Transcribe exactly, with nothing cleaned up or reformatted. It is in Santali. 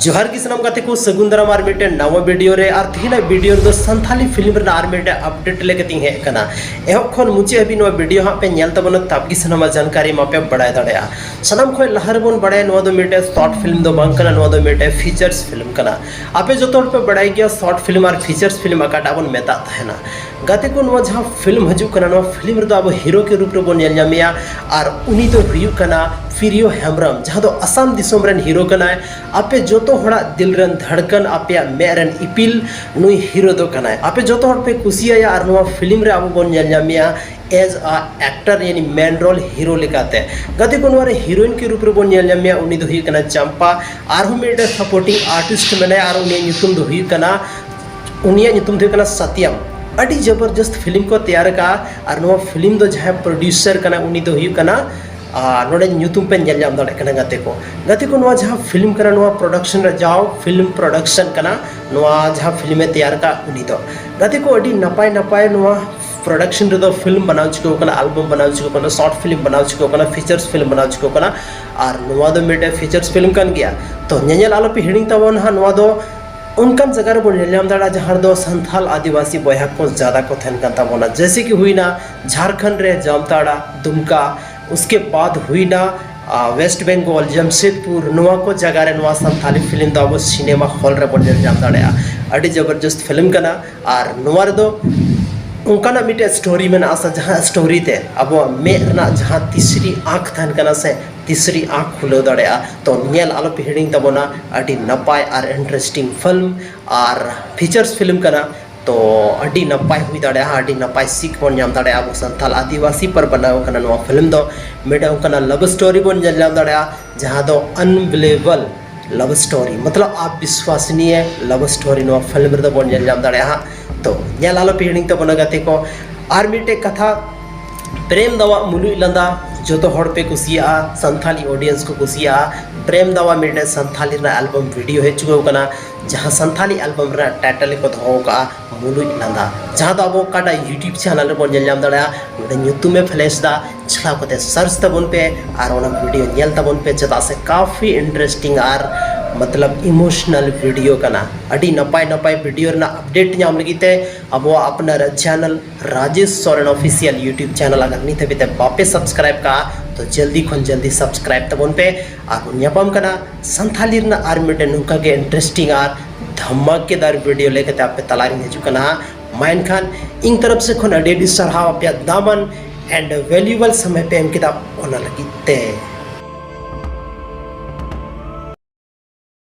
ᱡᱚᱦᱟᱨ ᱜᱮ ᱥᱟᱱᱟᱢ ᱜᱟᱛᱮ ᱠᱚ, ᱥᱟᱹᱜᱩᱱ ᱫᱟᱨᱟᱢ ᱟᱨ ᱢᱤᱫᱴᱮᱱ ᱱᱟᱣᱟ ᱵᱷᱤᱰᱤᱭᱳ ᱨᱮ᱾ ᱟᱨ ᱛᱮᱦᱮᱧᱟᱜ ᱵᱷᱤᱰᱤᱭᱳ ᱨᱮᱫᱚ ᱥᱟᱱᱛᱷᱟᱞᱤ ᱯᱷᱤᱞᱢ ᱨᱮᱱᱟᱜ ᱟᱨ ᱢᱤᱫᱴᱮᱱ ᱟᱯᱰᱮᱴ ᱞᱟᱹᱜᱤᱫ ᱤᱧ ᱦᱮᱡ ᱟᱠᱟᱱᱟ᱾ ᱮᱦᱚᱵ ᱠᱷᱚᱱ ᱢᱩᱪᱟᱹᱫ ᱦᱟᱹᱵᱤᱡ ᱱᱚᱣᱟ ᱵᱷᱤᱰᱤᱭᱳ ᱦᱟᱸᱜ ᱯᱮ ᱧᱮᱞ ᱛᱟᱵᱚᱱᱟ, ᱛᱟᱵ ᱜᱮ ᱥᱟᱱᱟᱢᱟᱜ ᱡᱟᱱᱠᱟᱨᱤ ᱢᱟᱯᱮ ᱵᱟᱲᱟᱭ ᱫᱟᱲᱮᱭᱟᱜᱼᱟ᱾ ᱥᱟᱱᱟᱢ ᱠᱷᱚᱱ ᱞᱟᱦᱟ ᱨᱮᱵᱚᱱ ᱵᱟᱲᱟᱭᱟ, ᱱᱚᱣᱟ ᱫᱚ ᱢᱤᱫᱴᱮᱱ ᱥᱚᱨᱴ ᱯᱷᱤᱞᱢ ᱫᱚ ᱵᱟᱝ ᱠᱟᱱᱟ, ᱱᱚᱣᱟ ᱫᱚ ᱢᱤᱫᱴᱮᱱ ᱯᱷᱤᱪᱟᱨᱥ ᱯᱷᱤᱞᱢ ᱠᱟᱱᱟ᱾ ᱟᱯᱮ ᱡᱚᱛᱚ ᱦᱚᱲ ᱯᱮ ᱵᱟᱲᱟᱭ ᱜᱮᱭᱟ ᱥᱚᱨᱴ ᱯᱷᱤᱞᱢ ᱟᱨ ᱯᱷᱤᱪᱟᱨᱥ ᱯᱷᱤᱞᱢ ᱚᱠᱟᱴᱟᱜ ᱵᱚᱱ ᱢᱮᱛᱟᱜ ᱛᱟᱦᱮᱱᱟ᱾ ᱜᱟᱛᱮ ᱠᱚ, ᱱᱚᱣᱟ ᱡᱟᱦᱟᱸ ᱯᱷᱤᱞᱢ ᱦᱤᱡᱩᱜ ᱠᱟᱱᱟ, ᱱᱚᱣᱟ ᱯᱷᱤᱞᱢ ᱨᱮᱫᱚ ᱟᱵᱚ ᱦᱤᱨᱳ ᱠᱮ ᱨᱩᱯ ᱨᱮᱵᱚᱱ ᱧᱮᱞ ᱧᱟᱢᱮᱭᱟ, ᱟᱨ ᱩᱱᱤ ᱫᱚ ᱦᱩᱭᱩᱜ ᱠᱟᱱᱟ ᱯᱤᱨᱤᱭᱚ ᱦᱮᱢᱵᱨᱚᱢ, ᱡᱟᱦᱟᱸ ᱫᱚ ᱟᱥᱟᱢ ᱫᱤᱥᱚᱢ ᱨᱮᱱ ᱦᱤᱨᱳ ᱠᱟᱱᱟᱭ᱾ ᱟᱯᱮ ᱡᱚᱛᱚ ᱦᱚᱲᱟᱜ ᱫᱤᱞ ᱨᱮᱱ ᱫᱷᱟᱲᱠᱟᱱ, ᱟᱯᱮᱭᱟᱜ ᱢᱮᱫ ᱨᱮᱱ ᱤᱯᱤᱞ, ᱱᱩᱭ ᱦᱤᱨᱳ ᱫᱚ ᱠᱟᱱᱟᱭ᱾ ᱟᱯᱮ ᱡᱚᱛᱚ ᱦᱚᱲ ᱯᱮ ᱠᱩᱥᱤᱭᱟᱭᱟ, ᱟᱨ ᱱᱚᱣᱟ ᱯᱷᱤᱞᱢ ᱨᱮ ᱟᱵᱚ ᱵᱚᱱ ᱧᱮᱞ ᱧᱟᱢᱮᱭᱟ as a actor, ᱭᱟᱱᱤ ᱢᱮᱱ ᱨᱳᱞ ᱦᱤᱨᱳ ᱞᱮᱠᱟᱛᱮ᱾ ᱜᱟᱛᱮ ᱠᱚ, ᱱᱚᱣᱟ ᱨᱮ ᱦᱤᱨᱳᱭᱤᱱ ᱠᱮ ᱨᱩᱯ ᱨᱮᱵᱚᱱ ᱧᱮᱞ ᱧᱟᱢᱮᱭᱟ, ᱩᱱᱤ ᱫᱚ ᱦᱩᱭᱩᱜ ᱠᱟᱱᱟ ᱪᱟᱢᱯᱟ᱾ ᱟᱨᱦᱚᱸ ᱢᱤᱫᱴᱮᱱ ᱥᱟᱯᱳᱨᱴᱤᱝ ᱟᱨᱴᱤᱥᱴ ᱢᱮᱱᱟᱭᱟ, ᱟᱨ ᱩᱱᱤᱭᱟᱜ ᱧᱩᱛᱩᱢ ᱫᱚ ᱦᱩᱭᱩᱜ ᱠᱟᱱᱟ, ᱩᱱᱤᱭᱟᱜ ᱧᱩᱛᱩᱢ ᱫᱚ ᱦᱩᱭᱩᱜ ᱠᱟᱱᱟ ᱥᱟᱛᱭᱟᱢ᱾ ᱟᱹᱰᱤ ᱡᱚᱵᱚᱨᱡᱚᱥᱛ ᱯᱷᱤᱞᱢ ᱠᱚ ᱛᱮᱭᱟᱨ ᱟᱠᱟᱫᱼᱟ, ᱟᱨ ᱱᱚᱣᱟ ᱯᱷᱤᱞᱢ ᱫᱚ ᱡᱟᱦᱟᱸᱭ ᱯᱨᱚᱰᱭᱩᱥᱟᱨ ᱠᱟᱱᱟ, ᱩᱱᱤ ᱫᱚ ᱦᱩᱭᱩᱜ ᱠᱟᱱᱟ, ᱟᱨ ᱱᱚᱰᱮ ᱧᱩᱛᱩᱢ ᱯᱮ ᱧᱮᱞ ᱧᱟᱢ ᱫᱟᱲᱮᱭᱟᱜ ᱠᱟᱱᱟ ᱜᱟᱛᱮ ᱠᱚ᱾ ᱜᱟᱛᱮ ᱠᱚ, ᱱᱚᱣᱟ ᱡᱟᱦᱟᱸ ᱯᱷᱤᱞᱢ ᱠᱟᱱᱟ, ᱱᱚᱣᱟ ᱯᱨᱚᱰᱟᱠᱥᱚᱱ ᱨᱮ ᱡᱟᱣ ᱯᱷᱤᱞᱢ ᱯᱨᱚᱰᱟᱠᱥᱚᱱ ᱠᱟᱱᱟ, ᱱᱚᱣᱟ ᱡᱟᱦᱟᱸ ᱯᱷᱤᱞᱢᱮ ᱛᱮᱭᱟᱨ ᱟᱠᱟᱫ ᱩᱱᱤ ᱫᱚ᱾ ᱜᱟᱛᱮ ᱠᱚ, ᱟᱹᱰᱤ ᱱᱟᱯᱟᱭ ᱱᱟᱯᱟᱭ ᱱᱚᱣᱟ ᱯᱨᱚᱰᱟᱠᱥᱚᱱ ᱨᱮᱫᱚ ᱯᱷᱤᱞᱢ ᱵᱮᱱᱟᱣ ᱪᱩᱠᱟᱹᱣ ᱠᱟᱱᱟ, ᱟᱞᱵᱟᱢ ᱵᱮᱱᱟᱣ ᱪᱩᱠᱟᱹᱣ ᱠᱟᱱᱟ, ᱥᱚᱨᱴ ᱯᱷᱤᱞᱢ ᱵᱮᱱᱟᱣ ᱪᱩᱠᱟᱹᱣ ᱠᱟᱱᱟ, ᱯᱷᱤᱪᱟᱨᱥ ᱯᱷᱤᱞᱢ ᱵᱮᱱᱟᱣ ᱪᱩᱠᱟᱹᱣ ᱠᱟᱱᱟ, ᱟᱨ ᱱᱚᱣᱟ ᱫᱚ ᱢᱤᱫᱴᱮᱱ ᱯᱷᱤᱪᱟᱨᱥ ᱯᱷᱤᱞᱢ ᱠᱟᱱ ᱜᱮᱭᱟ᱾ ᱛᱚ ᱧᱮᱧᱮᱞ ᱟᱞᱚᱯᱮ ᱦᱤᱲᱤᱧ ᱛᱟᱵᱚᱱ ᱦᱟᱸᱜ᱾ ᱱᱚᱣᱟ ᱫᱚ ᱚᱱᱠᱟᱱ ᱡᱟᱭᱜᱟ ᱨᱮᱵᱚᱱ ᱧᱮᱞ ᱧᱟᱢ ᱫᱟᱲᱮᱭᱟᱜᱼᱟ, ᱡᱟᱦᱟᱸ ᱨᱮᱫᱚ ᱥᱟᱱᱛᱷᱟᱞ ᱟᱹᱫᱤᱵᱟᱹᱥᱤ ᱵᱚᱭᱦᱟ ᱠᱚ ᱡᱟᱫᱟ ᱠᱚ ᱛᱟᱦᱮᱱ ᱠᱟᱱ ᱛᱟᱵᱚᱱᱟ, ᱡᱮᱭᱥᱮ ᱠᱤ ᱦᱩᱭᱱᱟ ᱡᱷᱟᱲᱠᱷᱚᱸᱰ ᱨᱮ ᱡᱟᱢᱛᱟᱲᱟ, ᱫᱩᱢᱠᱟ, ᱩᱥᱠᱮ ᱵᱟᱫ ᱦᱩᱭᱱᱟ, ᱟ, ᱣᱮᱥᱴ ᱵᱮᱝᱜᱚᱞ, ᱡᱟᱢᱥᱮᱫᱽᱯᱩᱨ, ᱱᱚᱣᱟ ᱠᱚ ᱡᱟᱭᱜᱟ ᱨᱮ ᱱᱚᱣᱟ ᱥᱟᱱᱛᱷᱟᱞᱤ ᱯᱷᱤᱞᱢ ᱫᱚ ᱟᱵᱚ ᱥᱤᱱᱮᱢᱟ ᱦᱚᱞ ᱨᱮᱵᱚᱱ ᱧᱮᱞ ᱧᱟᱢ ᱫᱟᱲᱮᱭᱟᱜᱼᱟ᱾ ᱟᱹᱰᱤ ᱡᱚᱵᱚᱨᱡᱚᱥᱛ ᱯᱷᱤᱞᱢ ᱠᱟᱱᱟ, ᱟᱨ ᱱᱚᱣᱟ ᱨᱮᱫᱚ ᱚᱱᱠᱟᱱᱟᱜ ᱢᱤᱫᱴᱮᱡ ᱥᱴᱳᱨᱤ ᱢᱮᱱᱟᱜᱼᱟ ᱥᱮ, ᱡᱟᱦᱟᱸ ᱥᱴᱳᱨᱤ ᱛᱮ ᱟᱵᱚᱣᱟᱜ ᱢᱮᱫ ᱨᱮᱱᱟᱜ ᱡᱟᱦᱟᱸ ᱛᱤᱥᱨᱤ ᱟᱸᱠ ᱛᱟᱦᱮᱱ ᱠᱟᱱᱟ ᱥᱮ, ᱛᱤᱥᱨᱤ ᱟᱸᱠ ᱠᱷᱩᱞᱟᱹᱣ ᱫᱟᱲᱮᱭᱟᱜᱼᱟ᱾ ᱛᱚ ᱧᱮᱞ ᱟᱞᱚᱯᱮ ᱦᱤᱲᱤᱧ ᱛᱟᱵᱚᱱᱟ, ᱟᱹᱰᱤ ᱱᱟᱯᱟᱭ ᱟᱨ ᱤᱱᱴᱟᱨᱮᱥᱴᱤᱝ ᱯᱷᱤᱞᱢ ᱟᱨ ᱯᱷᱤᱪᱟᱨᱥ ᱯᱷᱤᱞᱢ ᱠᱟᱱᱟ᱾ ᱛᱚ ᱟᱹᱰᱤ ᱱᱟᱯᱟᱭ ᱦᱩᱭ ᱫᱟᱲᱮᱭᱟᱜᱼᱟ, ᱟᱹᱰᱤ ᱱᱟᱯᱟᱭ ᱥᱤᱠ ᱵᱚᱱ ᱧᱟᱢ ᱫᱟᱲᱮᱭᱟᱜᱼᱟ᱾ ᱟᱵᱚ ᱥᱟᱱᱛᱟᱲ ᱟᱹᱫᱤᱵᱟᱹᱥᱤ ᱯᱟᱨ ᱵᱮᱱᱟᱣ ᱠᱟᱱᱟ ᱱᱚᱣᱟ ᱯᱷᱤᱞᱢ ᱫᱚ᱾ ᱢᱤᱫᱴᱟᱝ ᱚᱱᱠᱟᱱᱟᱜ ᱞᱟᱵᱷ ᱥᱴᱳᱨᱤ ᱵᱚᱱ ᱧᱮᱞ ᱧᱟᱢ ᱫᱟᱲᱮᱭᱟᱜᱼᱟ, ᱡᱟᱦᱟᱸ ᱫᱚ ᱟᱱᱵᱤᱞᱤᱵᱷᱮᱵᱚᱞ ᱞᱟᱵᱷ ᱥᱴᱳᱨᱤ, ᱢᱚᱛᱞᱚᱵ ᱟᱵᱤᱥᱣᱟᱥᱱᱤᱭ ᱞᱟᱵᱷ ᱥᱴᱳᱨᱤ ᱱᱚᱣᱟ ᱯᱷᱤᱞᱢ ᱨᱮᱫᱚ ᱵᱚᱱ ᱧᱮᱞ ᱧᱟᱢ ᱫᱟᱲᱮᱭᱟᱜᱼᱟ ᱦᱟᱸᱜ᱾ ᱛᱚ ᱧᱮᱞ ᱟᱞᱚᱯᱮ ᱦᱤᱲᱤᱧ ᱛᱟᱵᱚᱱᱟ ᱜᱟᱛᱮ ᱠᱚ᱾ ᱟᱨ ᱢᱤᱫᱴᱮᱡ ᱠᱟᱛᱷᱟ, ᱯᱨᱮᱢ ᱫᱟᱣᱟᱜ ᱢᱩᱞᱩᱡ ᱞᱟᱸᱫᱟ ᱡᱚᱛᱚ ᱦᱚᱲ ᱯᱮ ᱠᱩᱥᱤᱭᱟᱜᱼᱟ, ᱥᱟᱱᱛᱷᱟᱞᱤ ᱚᱰᱤᱭᱮᱱᱥ ᱠᱚ ᱠᱩᱥᱤᱭᱟᱜᱼᱟ᱾ ᱯᱨᱮᱢ ᱫᱟᱣᱟᱜ ᱢᱤᱫᱴᱮᱡ ᱥᱟᱱᱛᱷᱟᱞᱤ ᱨᱮᱱᱟᱜ ᱟᱞᱵᱟᱢ ᱵᱷᱤᱰᱤᱭᱳ ᱦᱮᱡ ᱪᱩᱠᱟᱹᱣ ᱠᱟᱱᱟ, ᱡᱟᱦᱟᱸ ᱥᱟᱱᱛᱷᱟᱞᱤ ᱟᱞᱵᱟᱢ ᱨᱮᱱᱟᱜ ᱴᱟᱭᱴᱮᱞ ᱠᱚ ᱫᱚᱦᱚ ᱟᱠᱟᱫᱼᱟ ᱢᱩᱞᱩᱡ ᱞᱟᱸᱫᱟ, ᱡᱟᱦᱟᱸ ᱫᱚ ᱟᱵᱚ ᱚᱠᱟᱴᱟᱜ YouTube ᱪᱮᱱᱮᱞ ᱨᱮᱵᱚᱱ ᱧᱮᱞ ᱧᱟᱢ ᱫᱟᱲᱮᱭᱟᱜᱼᱟ᱾ ᱱᱚᱰᱮ ᱧᱩᱛᱩᱢᱮ ᱯᱷᱞᱮᱥ ᱫᱟ, ᱪᱷᱟᱲᱟᱣ ᱠᱟᱛᱮ ᱥᱟᱨᱪ ᱛᱟᱵᱚᱱ ᱯᱮ ᱟᱨ ᱚᱱᱟ ᱵᱷᱤᱰᱤᱭᱳ ᱧᱮᱞ ᱛᱟᱵᱚᱱ ᱯᱮ, ᱪᱮᱫᱟᱜ ᱥᱮ ᱠᱟᱯᱷᱤ ᱤᱱᱴᱟᱨᱮᱥᱴᱤᱝ ᱟᱨ ᱢᱚᱛᱞᱚᱵ ᱤᱢᱳᱥᱚᱱᱟᱞ ᱵᱷᱤᱰᱤᱭᱳ ᱠᱟᱱᱟ᱾ ᱟᱹᱰᱤ ᱱᱟᱯᱟᱭ ᱱᱟᱯᱟᱭ ᱵᱷᱤᱰᱤᱭᱳ ᱨᱮᱱᱟᱜ ᱟᱯᱰᱮᱴ ᱧᱟᱢ ᱞᱟᱹᱜᱤᱫ ᱛᱮ ᱟᱵᱚᱣᱟᱜ ᱟᱯᱱᱟᱨᱟᱜ channel Rajesh Soren official YouTube channel ᱟᱜᱟᱨ ᱱᱤᱛ ᱦᱟᱹᱵᱤᱡ ᱛᱮ ᱵᱟᱯᱮ ᱥᱟᱵᱥᱠᱨᱟᱭᱤᱵ ᱠᱟᱜᱼᱟ, ᱛᱚ ᱡᱚᱞᱫᱤ ᱠᱷᱚᱱ ᱡᱚᱞᱫᱤ ᱥᱟᱵᱥᱠᱨᱟᱭᱤᱵ ᱛᱟᱵᱚᱱ ᱯᱮ᱾ ᱟᱨ ᱵᱚᱱ ᱧᱟᱯᱟᱢ ᱠᱟᱱᱟ ᱥᱟᱱᱛᱷᱟᱞᱤ ᱨᱮᱱᱟᱜ ᱟᱨ ᱢᱤᱫᱴᱮᱱ ᱱᱚᱝᱠᱟ ᱜᱮ ᱤᱱᱴᱟᱨᱮᱥᱴᱤᱝ ᱟᱨ ᱫᱷᱟᱢᱟᱠᱮᱫᱟᱨ ᱵᱷᱤᱰᱤᱭᱳ ᱞᱟᱹᱭ ᱠᱟᱛᱮ ᱟᱯᱮ ᱛᱟᱞᱟᱨᱤᱧ ᱦᱤᱡᱩᱜ ᱠᱟᱱᱟ᱾ ᱢᱟ ᱮᱱᱠᱷᱟᱱ ᱤᱧ ᱛᱚᱨᱚᱯ ᱥᱮᱫ ᱠᱷᱚᱱ ᱟᱹᱰᱤ ᱟᱹᱰᱤ ᱥᱟᱨᱦᱟᱣ ᱟᱯᱮᱭᱟᱜ ᱫᱟᱢᱟᱱ and valuable ᱥᱚᱢᱚᱭ ᱯᱮ ᱮᱢ ᱠᱮᱫᱟ ᱚᱱᱟ ᱞᱟᱹᱜᱤᱫ ᱛᱮ᱾